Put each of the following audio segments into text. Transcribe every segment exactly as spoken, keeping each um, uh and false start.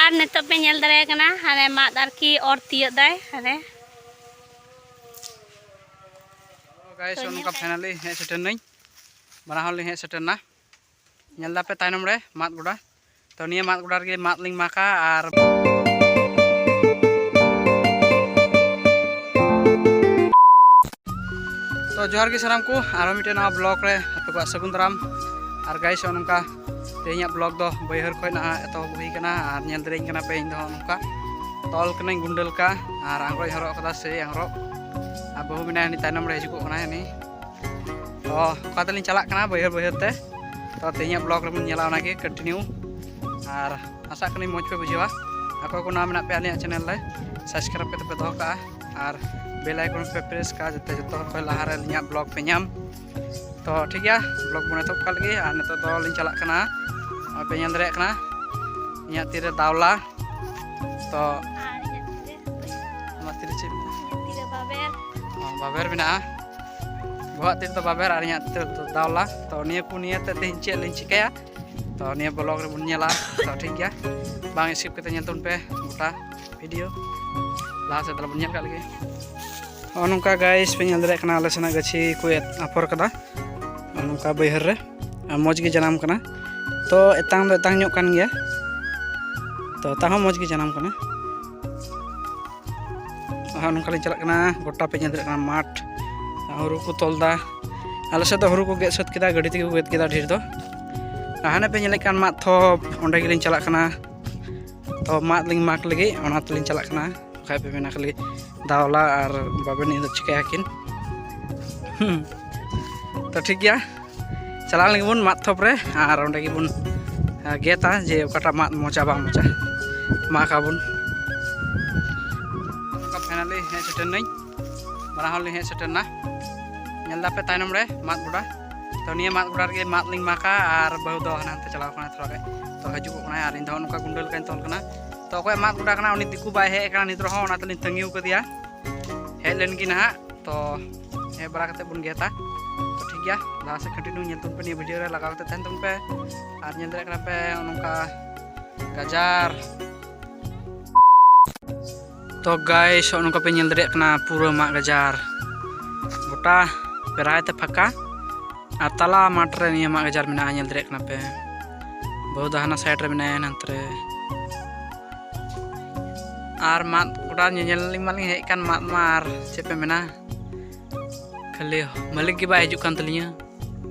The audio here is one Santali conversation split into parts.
ᱟᱨ ᱱᱤᱛᱚᱜ ᱯᱮ ᱧᱮᱞ ᱫᱟᱲᱮᱭᱟᱜ ᱠᱟᱱᱟ, ᱦᱟᱱᱮ ᱢᱟᱫ ᱟᱨᱠᱤ ᱚᱨ ᱛᱤᱭᱳᱜ ᱫᱟᱭ ᱦᱟᱱᱮ᱾ ᱜᱟᱭᱥ, ᱛᱚ, ᱱᱚᱝᱠᱟ ᱧᱮᱞ ᱯᱮ᱾ ᱯᱷᱟᱭᱱᱟᱞᱤ ᱦᱮᱡ ᱥᱮᱴᱮᱨ ᱱᱟᱹᱧ, ᱵᱟᱱᱟ ᱦᱚᱲ ᱞᱤᱧ ᱦᱮᱡ ᱥᱮᱴᱮᱨ ᱱᱟ᱾ ᱧᱮᱞ ᱫᱟᱯᱮ ᱛᱟᱭᱱᱚᱢ ᱨᱮ ᱢᱟᱫ ᱜᱚᱰᱟ᱾ ᱛᱚ, ᱱᱤᱭᱟᱹ ᱢᱟᱫ ᱜᱚᱰᱟ ᱨᱮᱜᱮ ᱢᱟᱫ ᱞᱤᱧ ᱢᱟᱜᱟ᱾ ᱟᱨ ᱛᱚ, ᱡᱚᱦᱟᱨ ᱜᱮ ᱥᱟᱱᱟᱢ ᱠᱚ, ᱟᱨᱦᱚᱸ ᱢᱤᱫᱴᱮᱱ ᱱᱟᱣᱟ ᱵᱞᱚᱜ ᱨᱮ ᱟᱯᱮ ᱠᱚᱣᱟᱜ ᱥᱟᱹᱜᱩᱱ ᱫᱟᱨᱟᱢ᱾ ᱟᱨ ᱜᱟᱭᱥ, ᱱᱚᱜᱼᱚ ᱱᱚᱝᱠᱟ ᱛᱮᱦᱮᱧᱟᱜ ᱵᱞᱚᱜ ᱫᱚ ᱵᱟᱹᱭᱦᱟᱹᱲ ᱠᱷᱚᱱ ᱱᱟᱦᱟᱜ ᱮᱛᱚᱦᱚᱵ ᱦᱩᱭ ᱠᱟᱱᱟ᱾ ᱟᱨ ᱧᱮᱞ ᱫᱟᱲᱮᱭᱟᱹᱧ ᱠᱟᱱᱟ ᱯᱮ, ᱤᱧ ᱫᱚ ᱱᱚᱜᱼᱚ ᱱᱚᱝᱠᱟ ᱛᱚᱞ ᱠᱟᱹᱱᱟᱹᱧ ᱜᱩᱱᱰᱟᱹ ᱞᱮᱠᱟ᱾ ᱟᱨ ᱟᱝᱨᱚᱵ ᱤᱧ ᱦᱚᱨᱚᱜ ᱠᱟᱫᱟ, ᱥᱮ ᱟᱝᱨᱚᱵ᱾ ᱟᱨ ᱵᱟᱹᱦᱩ ᱢᱮᱱᱟᱭᱟ ᱩᱱᱤ ᱛᱟᱭᱱᱚᱢ ᱨᱮ, ᱦᱤᱡᱩᱜᱚᱜ ᱠᱟᱱᱟᱭ ᱩᱱᱤ᱾ ᱛᱚ, ᱚᱠᱟ ᱛᱮᱞᱤᱧ ᱪᱟᱞᱟᱜ ᱠᱟᱱᱟ ᱵᱟᱹᱭᱦᱟᱹᱲ ᱵᱟᱹᱭᱦᱟᱹᱲ ᱛᱮ᱾ ᱛᱚ, ᱛᱮᱦᱮᱧᱟᱜ ᱵᱞᱚᱜ ᱨᱮᱵᱚᱱ ᱧᱮᱞᱟ ᱚᱱᱟᱜᱮ ᱠᱚᱱᱴᱤᱱᱤᱭᱩ᱾ ᱟᱨ ᱟᱥᱟᱜ ᱠᱟᱹᱱᱟᱹᱧ ᱢᱚᱡᱽ ᱯᱮ ᱵᱩᱡᱷᱟᱹᱣᱟ᱾ ᱟᱠᱚ ᱠᱚ ᱱᱟᱣᱟ ᱢᱮᱱᱟᱜ ᱯᱮᱭᱟ ᱟᱹᱞᱤᱧᱟᱜ ᱪᱮᱱᱮᱞ ᱨᱮ, ᱥᱟᱵᱥᱠᱨᱟᱭᱤᱵ ᱠᱟᱛᱮ ᱯᱮ ᱫᱚᱦᱚ ᱠᱟᱜᱼᱟ᱾ ᱟᱨ ᱵᱮᱞ ᱟᱭᱠᱚᱱ ᱯᱮ ᱯᱨᱮᱥ ᱠᱟᱜᱼᱟ, ᱡᱟᱛᱮ ᱡᱚᱛᱚ ᱦᱚᱲ ᱠᱷᱚᱱ ᱞᱟᱦᱟᱨᱮ ᱟᱹᱞᱤᱧᱟᱜ ᱵᱞᱚᱜ ᱯᱮ ᱧᱟᱢ᱾ ᱛᱚ, ᱴᱷᱤᱠ ᱜᱮᱭᱟ, ᱵᱞᱚᱜ ᱵᱚᱱ ᱮᱛᱚᱦᱚᱵ ᱠᱟᱜ ᱞᱮᱜᱮ᱾ ᱟᱨ ᱱᱤᱛᱚᱜ ᱫᱚ ᱞᱤᱧ ᱪᱟᱞᱟᱜ ᱠᱟᱱᱟ, ᱱᱚᱜᱼᱚᱭ ᱯᱮ ᱧᱮᱞ ᱫᱟᱲᱮᱭᱟᱜ ᱠᱟᱱᱟ ᱤᱧᱟᱹᱜ ᱛᱤᱨᱮ ᱫᱟᱣᱞᱟ᱾ ᱛᱚ, ᱟᱨ ᱤᱧᱟᱹᱜ ᱛᱤᱨᱮ ᱟᱢᱟᱜ ᱛᱤᱨᱮ ᱪᱮᱫ ᱢᱮᱱᱟᱜᱼᱟ? ᱤᱧᱟᱹᱜ ᱛᱤᱨᱮ ᱵᱟᱵᱮᱨ᱾ ᱚ, ᱵᱟᱵᱮᱨ ᱢᱮᱱᱟᱜᱼᱟ᱾ ᱵᱚᱦᱚᱜ ᱛᱤ ᱨᱮᱫᱚ ᱵᱟᱵᱮᱨ ᱟᱨ ᱤᱧᱟᱹᱜ ᱛᱤ ᱨᱮᱫᱚ ᱫᱟᱣᱞᱟ᱾ ᱛᱚ, ᱱᱤᱭᱟᱹ ᱠᱚ ᱱᱤᱭᱟᱹ ᱛᱮ ᱛᱮᱦᱮᱧ ᱪᱮᱫ ᱞᱤᱧ ᱪᱤᱠᱟᱹᱭᱟ, ᱛᱚ, ᱱᱤᱭᱟᱹ ᱵᱞᱚᱜ ᱨᱮᱵᱚᱱ ᱧᱮᱞᱟ᱾ ᱛᱚ, ᱴᱷᱤᱠ ᱜᱮᱭᱟ, ᱵᱟᱝ skip ᱠᱟᱛᱮ ᱧᱮᱞ ᱛᱟᱵᱚᱱ ᱯᱮ ᱜᱚᱴᱟ ᱵᱷᱤᱰᱤᱭᱳ᱾ ᱞᱟᱦᱟ ᱥᱮᱫ ᱛᱟᱦᱞᱮ ᱵᱚᱱ ᱧᱮᱞ ᱠᱟᱜ ᱞᱮᱜᱮ᱾ ᱱᱚᱜᱼᱚ ᱱᱚᱝᱠᱟ ᱜᱟᱭᱥ ᱯᱮ ᱧᱮᱞ ᱫᱟᱲᱮᱭᱟᱜ ᱠᱟᱱᱟ, ᱟᱞᱮ ᱥᱮᱱᱟᱜ ᱜᱟᱹᱪᱷᱤ ᱠᱚ ᱮᱛ-, ᱟᱯᱷᱚᱨ ᱠᱟᱫᱟ᱾ ᱱᱚᱜᱼᱚ ᱱᱚᱝᱠᱟ ᱵᱟᱹᱭᱦᱟᱹᱲ ᱨᱮ, ᱟᱨ ᱢᱚᱡᱽ ᱜᱮ ᱡᱟᱱᱟᱢ ᱠᱟᱱᱟ᱾ ᱛᱚ, ᱮᱛᱟᱝ ᱫᱚ ᱮᱛᱟᱝ ᱧᱚᱜ ᱠᱟᱱ ᱜᱮᱭᱟ, ᱛᱚ, ᱛᱟᱣ ᱦᱚᱸ ᱢᱚᱡᱽ ᱜᱮ ᱡᱟᱱᱟᱢ ᱠᱟᱱᱟ᱾ ᱟᱨ ᱱᱚᱝᱠᱟ ᱞᱤᱧ ᱪᱟᱞᱟᱜ ᱠᱟᱱᱟ, ᱜᱚᱴᱟ ᱯᱮ ᱧᱮᱞ ᱫᱟᱲᱮᱭᱟᱜ ᱠᱟᱱᱟ ᱢᱟᱴᱷ, ᱦᱩᱲᱩ ᱠᱚ ᱛᱚᱞ ᱫᱟ᱾ ᱟᱞᱮ ᱥᱮᱫ ᱫᱚ ᱦᱩᱲᱩ ᱠᱚ ᱜᱮᱫ ᱥᱟᱹᱛ ᱠᱮᱫᱟ, ᱜᱟᱹᱰᱤ ᱛᱮᱜᱮ ᱠᱚ ᱜᱮᱫ ᱠᱮᱫᱟ ᱰᱷᱮᱨ ᱫᱚ᱾ ᱟᱨ ᱦᱟᱱᱮ ᱯᱮ ᱧᱮᱞᱮᱫ ᱠᱟᱱ ᱢᱟᱫ ᱛᱷᱚᱯ, ᱚᱸᱰᱮ ᱜᱮᱞᱤᱧ ᱪᱟᱞᱟᱜ ᱠᱟᱱᱟ᱾ ᱛᱚ, ᱢᱟᱫ ᱞᱤᱧ ᱢᱟᱜᱽ ᱞᱟᱹᱜᱤᱫ, ᱚᱱᱟ ᱛᱮᱞᱤᱧ ᱪᱟᱞᱟᱜ ᱠᱟᱱᱟ᱾ ᱵᱟᱠᱷᱟᱡ ᱯᱮ ᱢᱮᱱᱟ ᱠᱷᱟᱹᱞᱤ ᱫᱟᱣᱞᱟ ᱟᱨ ᱵᱟᱵᱮᱱ ᱤᱧ ᱫᱚ ᱪᱤᱠᱟᱹᱭᱟᱠᱤᱱ᱾ ᱦᱩᱸ᱾ ᱛᱚ, ᱴᱷᱤᱠ ᱜᱮᱭᱟ, ᱪᱟᱞᱟᱣ ᱞᱮᱱ ᱜᱮᱵᱚᱱ ᱢᱟᱫ ᱛᱷᱚᱯ ᱨᱮ, ᱟᱨ ᱚᱸᱰᱮ ᱜᱮᱵᱚᱱ, ᱟ, ᱜᱮᱫᱟ ᱡᱮ ᱚᱠᱟᱴᱟᱜ ᱢᱟᱫ ᱢᱚᱡᱟ ᱵᱟᱝ ᱢᱚᱡᱟ ᱢᱟᱜᱽ ᱟᱵᱚᱱ᱾ ᱱᱚᱝᱠᱟ ᱯᱷᱟᱭᱱᱟᱞᱤ ᱦᱮᱡ ᱥᱮᱴᱮᱨ ᱱᱟᱹᱧ, ᱵᱟᱱᱟ ᱦᱚᱲ ᱞᱤᱧ ᱦᱮᱡ ᱥᱮᱴᱮᱨ ᱱᱟ᱾ ᱧᱮᱞ ᱫᱟᱯᱮ ᱛᱟᱭᱱᱚᱢ ᱨᱮ ᱢᱟᱫ ᱜᱚᱰᱟ᱾ ᱛᱚ, ᱱᱤᱭᱟᱹ ᱢᱟᱫ ᱜᱚᱰᱟ ᱨᱮᱜᱮ ᱢᱟᱫ ᱞᱤᱧ ᱢᱟᱜᱟ, ᱟᱨ ᱵᱟᱹᱦᱩ ᱫᱚ ᱦᱟᱱᱮ ᱦᱟᱱᱛᱮ ᱪᱟᱞᱟᱣ ᱠᱟᱱᱟᱭ ᱛᱷᱚᱲᱟ ᱜᱟᱱ᱾ ᱛᱚ, ᱦᱤᱡᱩᱜᱚᱜ ᱠᱟᱱᱟᱭ, ᱟᱨ ᱤᱧ ᱫᱚ ᱱᱚᱝᱠᱟ ᱜᱩᱱᱰᱟᱹ ᱞᱮᱠᱟᱧ ᱛᱚᱞ ᱠᱟᱱᱟ᱾ ᱛᱚ, ᱚᱠᱚᱭ ᱢᱟᱫ ᱜᱚᱰᱟ ᱠᱟᱱᱟ, ᱩᱱᱤ ᱫᱤᱠᱩ ᱵᱟᱭ ᱦᱮᱡ ᱟᱠᱟᱱᱟ ᱱᱤᱛ ᱨᱮᱦᱚᱸ, ᱚᱱᱟᱛᱮᱞᱤᱧ ᱛᱟᱺᱜᱤ ᱟᱠᱟᱫᱮᱭᱟ᱾ ᱦᱮᱡ ᱞᱮᱱ ᱜᱮ ᱱᱟᱦᱟᱜ, ᱛᱚ, ᱦᱮᱡ ᱵᱟᱲᱟ ᱠᱟᱛᱮ ᱵᱚᱱ ᱜᱮᱫᱟ᱾ ᱛᱚ, ᱴᱷᱤᱠ ᱜᱮᱭᱟ, ᱞᱟᱦᱟ ᱥᱮᱫ ᱠᱚᱱᱴᱤᱱᱤᱭᱩ ᱧᱮᱞ ᱛᱟᱵᱚᱱ ᱯᱮ, ᱱᱤᱭᱟᱹ ᱵᱷᱤᱰᱤᱭᱳ ᱨᱮ ᱞᱟᱜᱟᱣ ᱠᱟᱛᱮ ᱛᱟᱦᱮᱱ ᱛᱟᱵᱚᱱ ᱯᱮ᱾ ᱟᱨ ᱧᱮᱞ ᱫᱟᱲᱮᱭᱟᱜ ᱠᱟᱱᱟ ᱯᱮ, ᱱᱚᱝᱠᱟ ᱜᱟᱡᱟᱲ ᱛᱚ ᱜᱟᱭᱥ, ᱱᱚᱜᱼᱚ ᱱᱚᱝᱠᱟ ᱯᱮ ᱧᱮᱞ ᱫᱟᱲᱮᱭᱟᱜ ᱠᱟᱱᱟ ᱯᱩᱨᱟᱹ ᱢᱟᱫ ᱜᱟᱡᱟᱲ, ᱜᱚᱴᱟ ᱯᱮᱨᱟᱭ ᱛᱮ ᱯᱷᱟᱸᱠᱟ᱾ ᱟᱨ ᱛᱟᱞᱟ ᱢᱟᱴᱷ ᱨᱮ ᱱᱤᱭᱟᱹ ᱢᱟᱫ ᱜᱟᱡᱟᱲ ᱢᱮᱱᱟᱜᱼᱟ, ᱧᱮᱞ ᱫᱟᱲᱮᱭᱟᱜ ᱠᱟᱱᱟ ᱯᱮ᱾ ᱵᱟᱹᱦᱩ ᱫᱚ ᱦᱟᱱᱟ ᱥᱟᱭᱤᱰ ᱨᱮ ᱢᱮᱱᱟᱭᱟ, ᱱᱟᱱᱛᱮ ᱨᱮ᱾ ᱟᱨ ᱢᱟᱫ ᱜᱚᱰᱟ ᱧᱮᱧᱮᱞ ᱢᱟᱞᱤᱧ ᱦᱮᱡ ᱟᱠᱟᱱ, ᱢᱟᱫ ᱢᱟ ᱟᱨ ᱪᱮᱫ ᱯᱮ ᱢᱮᱱᱟ, ᱠᱷᱟᱹᱞᱤ ᱢᱟᱹᱞᱤᱠ ᱜᱮ ᱵᱟᱭ ᱦᱤᱡᱩᱜ ᱠᱟᱱ ᱛᱟᱹᱞᱤᱧᱟ᱾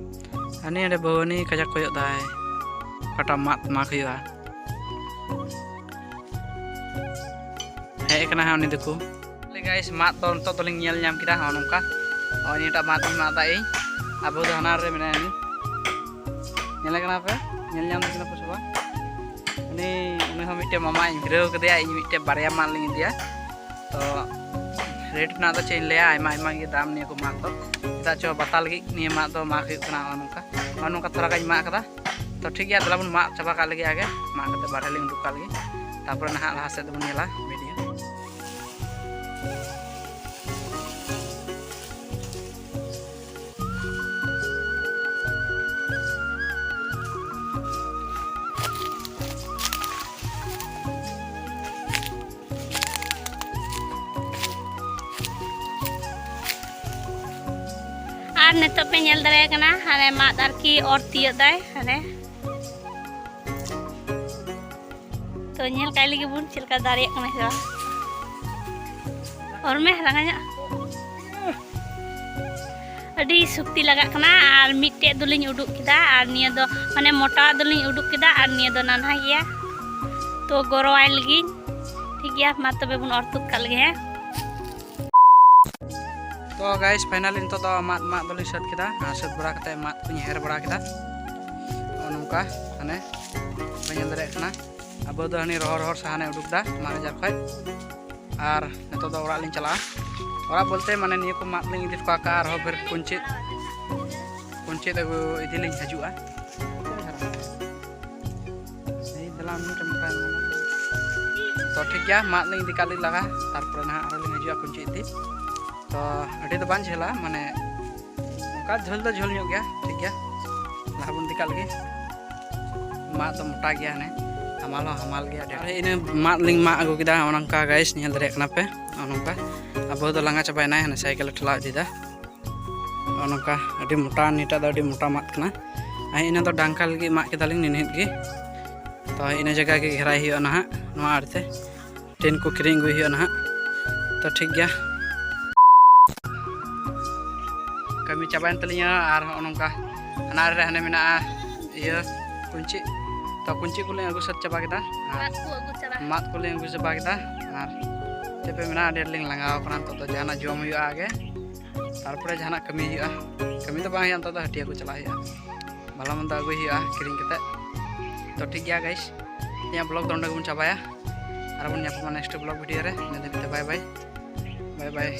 ᱦᱟᱹᱱᱤ ᱟᱹᱰᱤ ᱵᱟᱹᱦᱩ ᱦᱟᱹᱱᱤ ᱠᱟᱡᱟᱠ ᱠᱚᱭᱚᱜ ᱫᱟᱭ, ᱚᱠᱟᱴᱟᱜ ᱢᱟᱫ ᱢᱟᱜᱽ ᱦᱩᱭᱩᱜᱼᱟ᱾ ᱦᱮᱡ ᱠᱟᱱᱟ ᱦᱟᱸᱜ ᱩᱱᱤ ᱫᱚᱠᱚ᱾ ᱜᱟᱭᱥ, ᱢᱟᱫ ᱫᱚ ᱱᱤᱛᱚᱜ ᱫᱚᱞᱤᱧ ᱧᱮᱞ ᱧᱟᱢ ᱠᱮᱫᱟ᱾ ᱦᱚᱸ ᱱᱚᱝᱠᱟ, ᱱᱚᱜᱼᱚᱭ ᱱᱤᱭᱟᱹᱴᱟᱜ ᱢᱟᱫ ᱤᱧ ᱢᱟᱜ ᱫᱟ ᱤᱧ᱾ ᱟᱵᱚ ᱫᱚ ᱦᱟᱱᱟ ᱨᱮ ᱢᱮᱱᱟᱭᱟ ᱩᱱᱤ᱾ ᱧᱮᱞᱮ ᱠᱟᱱᱟ ᱯᱮ? ᱧᱮᱞ ᱧᱟᱢ ᱫᱟᱵᱤᱱ ᱥᱮ ᱵᱟᱝ? ᱩᱱᱤ, ᱩᱱᱤ ᱦᱚᱸ ᱢᱤᱫᱴᱮᱱ ᱢᱟᱢᱟᱧ ᱜᱷᱤᱨᱟᱹᱣ ᱠᱟᱫᱮᱭᱟ, ᱤᱧ ᱢᱤᱫᱴᱮᱱ ᱵᱟᱨᱭᱟ ᱢᱟᱫ ᱞᱤᱧ ᱤᱫᱤᱭᱟ᱾ ᱛᱚ ᱨᱮᱴ ᱨᱮᱱᱟᱜ ᱫᱚ ᱪᱮᱫ ᱤᱧ ᱞᱟᱹᱭᱟ, ᱟᱭᱢᱟ ᱟᱭᱢᱟ ᱜᱮ ᱫᱟᱢ ᱱᱤᱭᱟᱹ ᱠᱚ ᱢᱟᱫ ᱫᱚ᱾ ᱪᱮᱫᱟᱜ ᱪᱚ ᱵᱟᱛᱟ ᱞᱟᱹᱜᱤᱫ ᱱᱤᱭᱟᱹ ᱢᱟᱫ ᱫᱚ ᱢᱟᱜ ᱦᱩᱭᱩᱜ ᱠᱟᱱᱟ᱾ ᱱᱚᱜᱼᱚ ᱱᱚᱝᱠᱟ, ᱱᱚᱜᱼᱚ ᱱᱚᱝᱠᱟ ᱛᱷᱚᱲᱟ ᱜᱟᱱ ᱢᱟᱜ ᱠᱟᱫᱟ᱾ ᱛᱚ ᱴᱷᱤᱠ ᱜᱮᱭᱟ, ᱫᱮᱞᱟ ᱵᱚᱱ ᱢᱟᱜ ᱪᱟᱵᱟ ᱠᱟᱜ ᱞᱮᱜᱮ ᱟᱜᱮ᱾ ᱢᱟᱜ ᱠᱟᱛᱮ ᱵᱟᱨᱦᱮ ᱞᱤᱧ ᱩᱰᱩᱠ ᱠᱟᱜ ᱞᱮᱜᱮ, ᱛᱟᱨᱯᱚᱨᱮ ᱱᱟᱦᱟᱜ ᱞᱟᱦᱟ ᱥᱮᱫ ᱫᱚᱵᱚᱱ ᱧᱮᱞᱟ ᱵᱷᱤᱰᱤᱭᱳ᱾ ᱟᱨ ᱱᱤᱛᱚᱜ ᱯᱮ ᱧᱮᱞ ᱫᱟᱲᱮᱭᱟᱜ ᱠᱟᱱᱟ, ᱦᱟᱱᱮ ᱢᱟᱫ ᱟᱨᱠᱤ ᱚᱨ ᱛᱤᱭᱳᱜ ᱫᱟᱭ ᱦᱟᱱᱮ᱾ ᱛᱚ ᱧᱮᱞ ᱠᱟᱭ ᱞᱟᱹᱜᱤᱫ ᱵᱚᱱ ᱪᱮᱫ ᱞᱮᱠᱟ ᱫᱟᱨᱮᱭᱟᱜ ᱠᱟᱱᱟ ᱥᱮ ᱵᱟᱝ᱾ ᱚᱨ ᱢᱮ ᱨᱟᱸᱜᱟ ᱧᱚᱜ᱾ ᱟᱹᱰᱤ ᱥᱚᱠᱛᱤ ᱞᱟᱜᱟᱜ ᱠᱟᱱᱟ᱾ ᱟᱨ ᱢᱤᱫᱴᱮᱡ ᱫᱚᱞᱤᱧ ᱩᱰᱩᱠ ᱠᱮᱫᱟ, ᱟᱨ ᱱᱤᱭᱟᱹ ᱫᱚ ᱢᱟᱱᱮ ᱢᱚᱴᱟᱣᱟᱜ ᱫᱚᱞᱤᱧ ᱩᱰᱩᱠ ᱠᱮᱫᱟ, ᱟᱨ ᱱᱤᱭᱟᱹ ᱫᱚ ᱱᱟᱱᱦᱟ ᱜᱮᱭᱟ᱾ ᱛᱚ ᱜᱚᱨᱚᱣᱟᱭ ᱞᱟᱹᱜᱤᱫ᱾ ᱴᱷᱤᱠ ᱜᱮᱭᱟ, ᱢᱟ ᱛᱚᱵᱮ ᱵᱚᱱ ᱚᱨ ᱛᱩᱫ ᱠᱟᱜ ᱞᱮᱜᱮ ᱦᱮᱸ᱾ ᱛᱚ ᱜᱟᱭᱥ, ᱯᱷᱟᱭᱱᱟᱞᱤ ᱱᱤᱛᱚᱜ ᱫᱚ ᱢᱟᱫ ᱢᱟᱜ ᱫᱚᱞᱤᱧ ᱥᱟᱹᱛ ᱠᱮᱫᱟ᱾ ᱟᱨ ᱥᱟᱹᱛ ᱵᱟᱲᱟ ᱠᱟᱛᱮ ᱢᱟᱫ ᱠᱚᱧ ᱦᱮᱨ ᱵᱟᱲᱟ ᱠᱮᱫᱟ᱾ ᱱᱚᱜᱼᱚ ᱱᱚᱝᱠᱟ ᱦᱟᱱᱮ ᱯᱮ ᱧᱮᱞ ᱫᱟᱲᱮᱭᱟᱜ ᱠᱟᱱᱟ, ᱟᱵᱚ ᱫᱚ ᱦᱟᱱᱮ ᱨᱚᱦᱚᱲ ᱨᱚᱦᱚᱲ ᱥᱟᱦᱟᱱᱮ ᱩᱰᱩᱠ ᱮᱫᱟ ᱢᱟᱫ ᱜᱟᱡᱟᱲ ᱠᱷᱚᱡ᱾ ᱟᱨ ᱱᱤᱛᱚᱜ ᱫᱚ ᱚᱲᱟᱜ ᱞᱤᱧ ᱪᱟᱞᱟᱜᱼᱟ᱾ ᱚᱲᱟᱜ ᱵᱚᱞᱛᱮ ᱢᱟᱱᱮ ᱱᱤᱭᱟᱹ ᱠᱚ ᱢᱟᱫ ᱞᱤᱧ ᱤᱫᱤ ᱦᱚᱴᱚ ᱠᱟᱜᱼᱟ, ᱟᱨᱦᱚᱸ ᱯᱷᱤᱨ ᱠᱩᱧᱪᱤᱫ, ᱠᱩᱧᱪᱤᱫ ᱟᱹᱜᱩ ᱤᱫᱤ ᱞᱤᱧ ᱦᱤᱡᱩᱜᱼᱟ᱾ ᱮᱭ ᱫᱮᱞᱟ ᱢᱤᱫᱴᱮᱱ ᱢᱚᱴᱟ ᱧᱟᱢ ᱮᱱᱟ᱾ ᱛᱚ ᱴᱷᱤᱠ ᱜᱮᱭᱟ, ᱢᱟᱫ ᱞᱤᱧ ᱤᱫᱤ ᱠᱟᱜ ᱞᱤᱧ ᱞᱟᱜᱟ, ᱛᱟᱨᱯᱚᱨᱮ ᱱᱟᱦᱟᱜ ᱟᱨᱦᱚᱸ ᱞᱤᱧ ᱦᱤᱡᱩᱜᱼᱟ ᱠᱩᱧᱪᱤ ᱤᱫᱤ᱾ ᱛᱚ ᱟᱹᱰᱤ ᱫᱚ ᱵᱟᱝ ᱡᱷᱟᱹᱞᱟ, ᱢᱟᱱᱮ ᱚᱱᱠᱟ ᱡᱷᱟᱹᱞ ᱫᱚ ᱡᱷᱟᱹᱞ ᱧᱚᱜ ᱜᱮᱭᱟ᱾ ᱴᱷᱤᱠ ᱜᱮᱭᱟ, ᱞᱟᱦᱟ ᱵᱚᱱ ᱤᱫᱤ ᱠᱟᱜ ᱞᱮᱜᱮ᱾ ᱢᱟᱫ ᱫᱚ ᱢᱚᱴᱟ ᱜᱮᱭᱟ ᱦᱟᱱᱮ, ᱦᱟᱢᱟᱞ ᱦᱚᱸ ᱦᱟᱢᱟᱞ ᱜᱮᱭᱟ ᱟᱹᱰᱤ᱾ ᱟᱨ ᱤᱱᱟᱹ ᱢᱟᱫ ᱞᱤᱧ ᱢᱟᱜ ᱟᱹᱜᱩ ᱠᱮᱫᱟ, ᱱᱚᱜᱼᱚ ᱱᱚᱝᱠᱟ ᱜᱟᱭᱤᱥ, ᱧᱮᱞ ᱫᱟᱲᱮᱭᱟᱜ ᱠᱟᱱᱟ ᱯᱮ, ᱱᱚᱜᱼᱚ ᱱᱚᱝᱠᱟ᱾ ᱟᱵᱚ ᱫᱚ ᱞᱟᱸᱜᱟ ᱪᱟᱵᱟᱭᱮᱱᱟᱭ, ᱦᱟᱱᱮ ᱥᱟᱭᱠᱮᱞ ᱮ ᱴᱷᱮᱞᱟᱣ ᱤᱫᱤᱭᱮᱫᱟ᱾ ᱱᱚᱜᱼᱚ ᱱᱚᱝᱠᱟ ᱟᱹᱰᱤ ᱢᱚᱴᱟ, ᱱᱤᱭᱟᱹᱴᱟᱜ ᱫᱚ ᱟᱹᱰᱤ ᱢᱚᱴᱟ ᱢᱟᱫ ᱠᱟᱱᱟ᱾ ᱟᱨ ᱤᱱᱟᱹ ᱫᱚ ᱰᱟᱝᱠᱟ ᱞᱟᱹᱜᱤᱫ ᱢᱟᱜ ᱠᱮᱫᱟᱞᱤᱧ ᱱᱤᱱᱦᱤᱫ ᱜᱮ᱾ ᱛᱚ ᱤᱱᱟᱹ ᱡᱟᱭᱜᱟ ᱜᱮ ᱜᱷᱮᱨᱟᱭ ᱦᱩᱭᱩᱜᱼᱟ ᱱᱟᱦᱟᱜ, ᱱᱚᱣᱟ ᱟᱲᱮᱛᱮ ᱴᱤᱱ ᱠᱚ ᱠᱤᱨᱤᱧ ᱟᱹᱜᱩᱭ ᱦᱩᱭᱩᱜᱼᱟ ᱱᱟᱦᱟᱜ᱾ ᱛᱚ ᱴᱷᱤᱠ ᱜᱮᱭᱟ, ᱠᱟᱹᱢᱤ ᱪᱟᱵᱟᱭᱮᱱ ᱛᱟᱹᱞᱤᱧᱟ᱾ ᱟᱨ ᱦᱚᱸᱜᱼᱚ ᱱᱚᱝᱠᱟ ᱦᱟᱱᱟ ᱨᱮ ᱦᱟᱱᱮ ᱢᱮᱱᱟᱜᱼᱟ ᱤᱭᱟᱹ ᱠᱩᱧᱪᱤ, ᱛᱚ ᱠᱩᱧᱪᱤ ᱠᱚᱞᱤᱧ ᱟᱹᱜᱩ ᱥᱟᱹᱛ ᱪᱟᱵᱟ ᱠᱮᱫᱟ᱾ ᱟᱨ ᱢᱟᱫ ᱠᱚ ᱟᱹᱜᱩ ᱪᱟᱵᱟ᱾ ᱢᱟᱫ ᱠᱚᱞᱤᱧ ᱟᱹᱜᱩ ᱪᱟᱵᱟ ᱠᱮᱫᱟ᱾ ᱟᱨ ᱪᱮᱫ ᱯᱮ ᱢᱮᱱᱟ, ᱟᱹᱰᱤ ᱟᱸᱴ ᱞᱤᱧ ᱞᱟᱸᱜᱟᱣ ᱠᱟᱱᱟ᱾ ᱱᱤᱛᱚᱜ ᱫᱚ ᱡᱟᱦᱟᱱᱟᱜ ᱡᱚᱢ ᱦᱩᱭᱩᱜᱼᱟ ᱟᱜᱮ, ᱛᱟᱨᱯᱚᱨᱮ ᱡᱟᱦᱟᱱᱟᱜ ᱠᱟᱹᱢᱤ ᱦᱩᱭᱩᱜᱼᱟ᱾ ᱠᱟᱹᱢᱤ ᱫᱚ ᱵᱟᱝ ᱦᱩᱭᱩᱜᱼᱟ, ᱱᱤᱛᱚᱜ ᱫᱚ ᱦᱟᱹᱴᱤᱭᱟᱹ ᱠᱚ ᱪᱟᱞᱟᱜ ᱦᱩᱭᱩᱜᱼᱟ, ᱵᱷᱟᱞᱟ ᱢᱚᱱᱫᱚ ᱟᱹᱜᱩᱭ ᱦᱩᱭᱩᱜᱼᱟ ᱠᱤᱨᱤᱧ ᱠᱟᱛᱮ᱾ ᱛᱚ ᱴᱷᱤᱠ ᱜᱮᱭᱟ ᱜᱟᱭᱤᱥ, ᱤᱧᱟᱹᱜ ᱵᱞᱚᱜ ᱫᱚ ᱚᱸᱰᱮ ᱜᱮᱵᱚᱱ ᱪᱟᱵᱟᱭᱟ᱾ ᱟᱨ ᱵᱚᱱ ᱧᱟᱯᱟᱢᱟ ᱱᱮᱠᱥᱴ ᱵᱞᱚᱜ ᱵᱷᱤᱰᱤᱭᱳ ᱨᱮ᱾ ᱤᱱᱟᱹ ᱫᱷᱟᱹᱵᱤᱡ ᱛᱮ ᱵᱟᱭ ᱵᱟᱭ, ᱵᱟᱭ ᱵᱟᱭ᱾